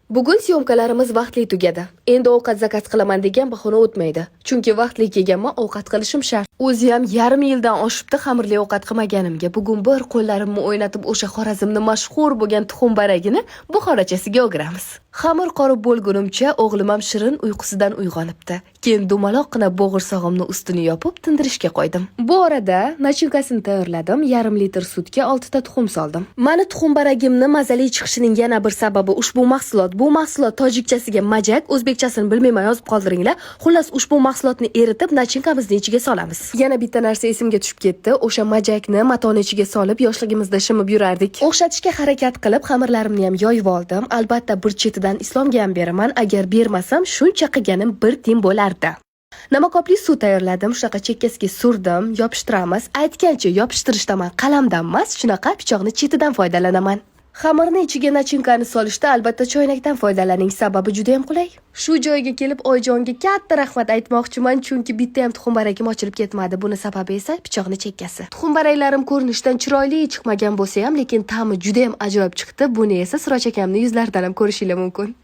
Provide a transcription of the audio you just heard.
Bugun съёмка larimiz vaqtli tugadi. Endi ovqat заказ qilaman degan bahona o'tmaydi. Chunki vaqtli kelganman, ovqat qilishim shart. O'zi ham yarim yildan oshibdi xamirli ovqat qilmaganimga. Bugun bir qo'llarimni o'ynatib, o'sha Xorazmni mashhur bo'lgan tuxum baragini buxorachasiga o'giramiz. Xamir qorib bo'lgunimcha o'g'lim ham shirin uyqusidan uyg'onibdi. Keyin dumaloqqina bo'g'irsog'imni ustini yopib tindirishga qo'ydim. Bu orada начинка sini tayyorladim. Yarim litr sutga 6 ta tuxum soldim. Mani tuxum baragimni mazali chiqishining yana bir sababi ushbu mahsulot. Bu mahsulot tojikchasiga majak, o'zbekchasini bilmayman, yozib qoldiringlar. Xullas, ushbu mahsulotni eritib начинка mizni ichiga solamiz. Yana bitta narsa esimga tushib ketdi. O'sha majakni matoni ichiga solib yoshligimizda shimib yurardik. O'xshatishga harakat qilib xamirlarimni ham yoyib oldim. Albatta, bir chetidan Islomga ham beraman. Agar bermasam, shuncha qilganim bir tiyin bo'lardi. Namakopli suv tayyorladim. Shunaqa chekkasiga surdim, yopishtiramiz. Aytgancha, yopishtirishda man qalamdan emas, shunaqa pichoqni chetidan foydalanaman. Xamirni ichiga начинка ni solishda albatta choynakdan foydalaning, sababi juda ham qulay. Shu joyga kelib Oyjonga katta rahmat aytmoqchiman, chunki bitta ham tuxum baragim ochilib ketmadi. Buni sababi esa pichoqni chekkasi. Tuxum baraklarim ko'rinishdan chiroyli chiqmagan bo'lsa ham, lekin ta'mi juda ham ajoyib chiqdi. Buni esa Siroj akamning yuzlaridan ham ko'rishinglar mumkin.